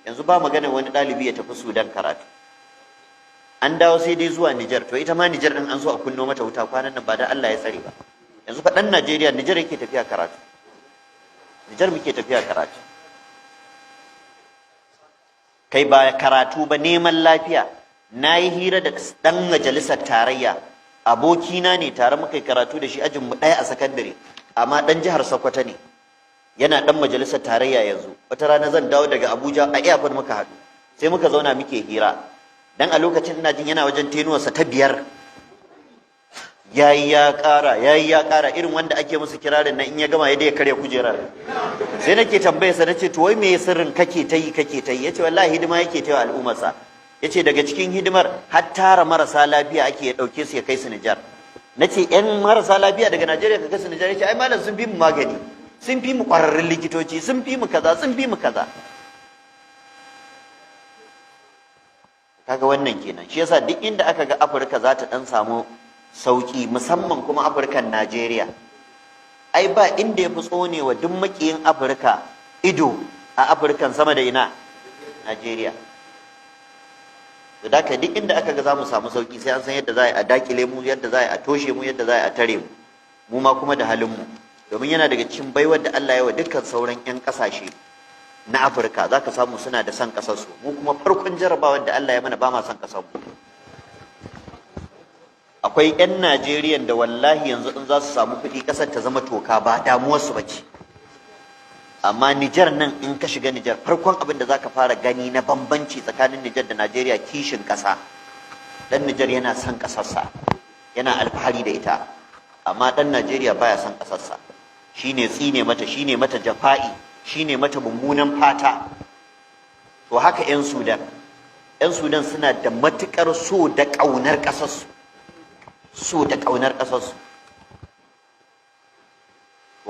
Yanzu ba magana wani ɗalibi ya tafi Sudan karatu. An dawo sai dai zuwa Nijar. To ita ma Nijar din an so a kunno mata wuta kwanan nan, ba da Allah ya tsare ba. Yanzu fa ɗan Najeriya Nijar yake tafiya karatu. Nijar muke tafiya karatu. Kai, ba karatu ba, neman lafiya. Na yi hira da ɗan majalisar tarayya, abokina ne, tare muka yi karatu da shi, ajin mu ɗaya a sakandare, amma ɗan jihar Sokoto ne, yana ɗan majalisar tarayya yanzu. Wata rana zan dawo daga Abuja, a airport muka haɗu, sai muka zauna muke hira. Dan a lokacin ina jin yana wajen tenuwarsa ta 5, yayi ya ƙara, yayi ya ƙara, irin wanda ake musu kirarin nan, in ya gama ya dai karya kujerar. Sai nake tambaye sa, nace, "To wai me sirrin kake ta yi, kake ta yi?" Yace wallahi hidima yake ta yi wa al'ummarsa. Yace daga cikin hidimar har tara marasa lafiya ake, ya dauke su ya kai su Nijar. Nace, "Yan marasa lafiya daga Najeriya ka kai su Nijar?" Yace, "Ai malam, sun fi mu magani, sun fi mu kwararrun likitoci, sun fi mu kaza, sun fi mu kaza." Kaga wannan kenan. Shi yasa duk inda aka ga Afirka za ta dan samu sauki, musamman kuma Afirkan Najeriya, ai ba inda ya fi tsonewa duk makiyin Afirka ido a Afirkan sama da ina? Najeriya. To da duk inda aka ga za mu samu sauki, sai an san yadda za a dakile mu, yadda za a toshe mu, yadda za a tare mu. Mu ma kuma da halin mu, domin yana daga cikin baiwar da Allah ya wa dukkan sauran 'yan ƙasashe na Afirka, za ka samu suna da son ƙasarsu. Mu kuma farkon jarabawar da Allah ya mana, ba ma son ƙasarmu. Akwai 'yan Najeriya da wallahi yanzu in za su samu kuɗi ƙasar ta zama toka, ba damuwarsu ba ce. Amma Nijar nan, in ka shiga Nijar, farkon abin da za ka fara gani na bambanci tsakanin Nijar da Najeriya, kishin ƙasa. Ɗan Nijar yana son ƙasarsa, yana alfahari da ita, amma ɗan Najeriya baya son ƙasarsa. Shine tsine mata, shine mata jafa'i, shine mata mummunan fata. To haka 'yan Sudan. 'Yan Sudan suna da matuƙar so da ƙaunar ƙasarsu, so da ƙaunar ƙasarsu.